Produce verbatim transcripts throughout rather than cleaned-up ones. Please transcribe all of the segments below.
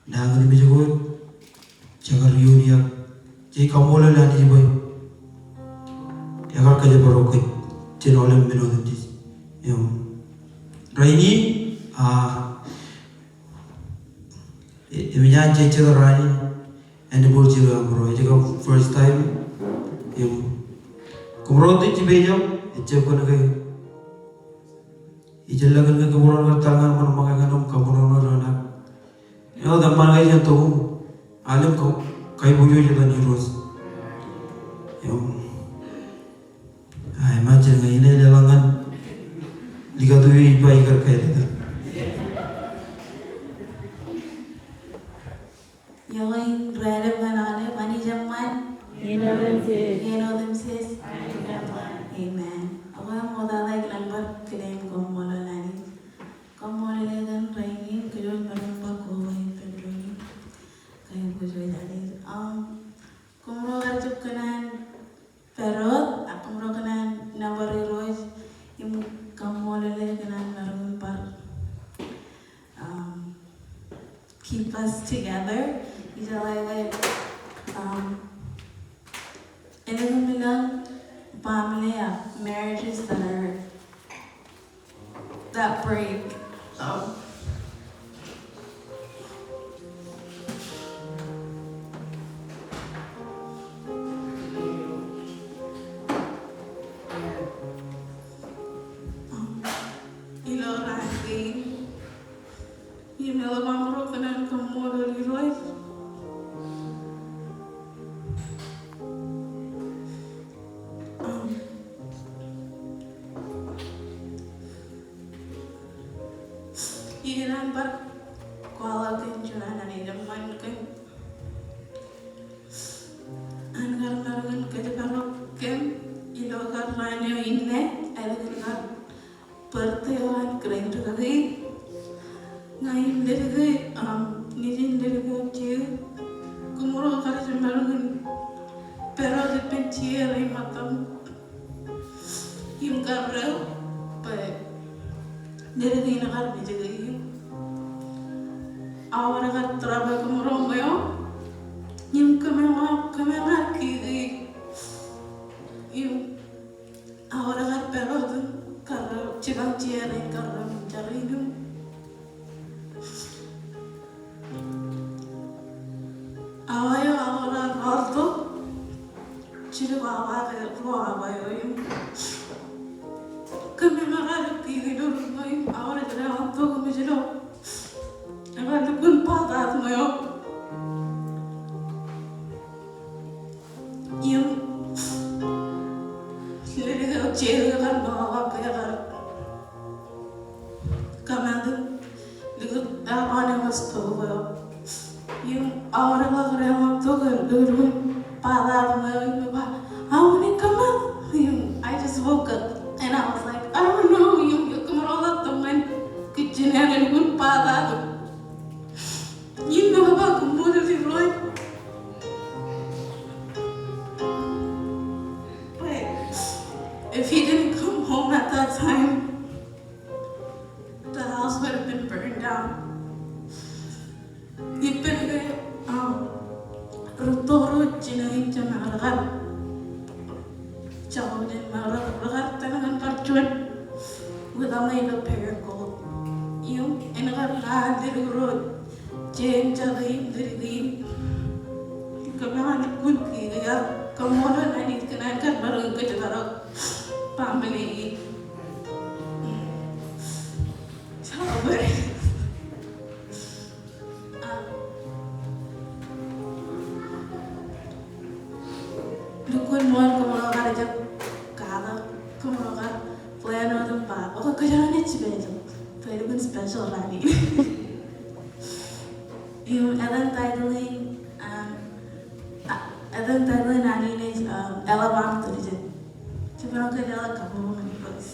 Nañinmej ko, jekar iioon iiō, jej kaṃṃoolol Anij bwe ekar kōjparok kōj jān aolep men otemjej. Im, rainin, a, e-, eṃōj an jej jet raan in anniversary eo aṃro, ej kab first time. Im, kōmro ej jipeejab, ejjab kōn ke ij jeḷā kōn ke kōmro kar etal ñan ṃōṇōṇō ṃōk ñan ṃōṇōṇō eo an. Eo, etan ṃōṇōṇō eo an tok, aolep ko, kaiboojoj etan Irooj. Im, a, imagine ña ij leḷọk ñan likatoi eo ij ba ikar kāālōt. Iọkwe in raelep ñan aolep, Anij eṃṃan. Iien otemjej. Iien otemjej. Amen. Ak ṃoktata ij lale bar kile im kaṃṃoolol Anij. Kaṃṃoolol e kōn rainin, kōj wōj maroñ ba koba ippān rainin. Kaiboojoj Anij. Um, kōmro kar jab kōṇaan pād wōt, ak kōmro kōṇaan nōbar Irooj, im kaṃṃoolol e kōn an maroñ in bar, um, keep us together. Ij jeḷā ke, um, elōñ, elōñ family ak marriages that are, that break. So, um, ilo raan kein, im eḷap aṃro kōṇaan kaṃṃoolol Irooj. Um, Ikōṇaan bar kwaḷọk kōn juon an Anij eṃṃan kōn an kar maroñ in kōjparok kōm ilo kar raan eo inne, ālikin kar birthday eo an grandkakō in. Ña im ledik eo, um, nejin ledik eo, Jiw, kōmro kar jab maroñ in pād wōt ippān chair eo im ṃōttan im karreo bwe ledik in ekar mejeke im aorōk ekar drop e kōmro ṃweo im kōmeañ, kōmeañ ar kiki im aorōk ekar pād wōt im karreo, jipañ chair in karreo im jar in im awa eo aorōk ar ḷoḷtok, jilu awa ke ruo awa eo im kōmeañ ar kiki ilo ruṃ eo im aorōk ej ḷoḷtok im ej lo, ekar lukkuun patat ṃweo. Im ledik eo, Jiw, ekar ṃōḷ ḷọk ke ekar kōmat im likūt eḷap an eṃōj stove eo. Im aorōk ḷọk rej ḷoḷtok, lukkuun patat ṃweo im ej ba, "Aolep kōmat?" Im I just woke up and I was like, "I don't know." Im kōmro ḷọk tok ñan kitchen eo im lukkuun patat. Im ij ba, "Koṃṃool Irooj." But if he didn't come home at that time, the house would have been burned down. Ippān ke, um, rūtto ro jino in jemaroñ kar jako jān ṃōk, rekar tōl ñan bar juon wōt aṃ ilo Paragould. Im en kar lale ro jān jako im ledik in. Kōmeañ lukkuun kiki, ak kaṃṃoolol Anij kōn an kar maroñ in kōjparok family in. So, lukkuun ṃool kōmro kar jab katak, kōmro kar plan wōt im ba, okay, kōjro naaj jipañ ijin. Bwe lukkuun special raan in. Im etan title in, um, a, etan title in an in ej, um, Eḷap Aṃ Turjen. Jibadwañ kōj, eḷap kabbokbok ñan Irooj.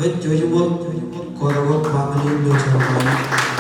Jouj im wōt, kōtḷọk baaṃle in ilo jerbal in.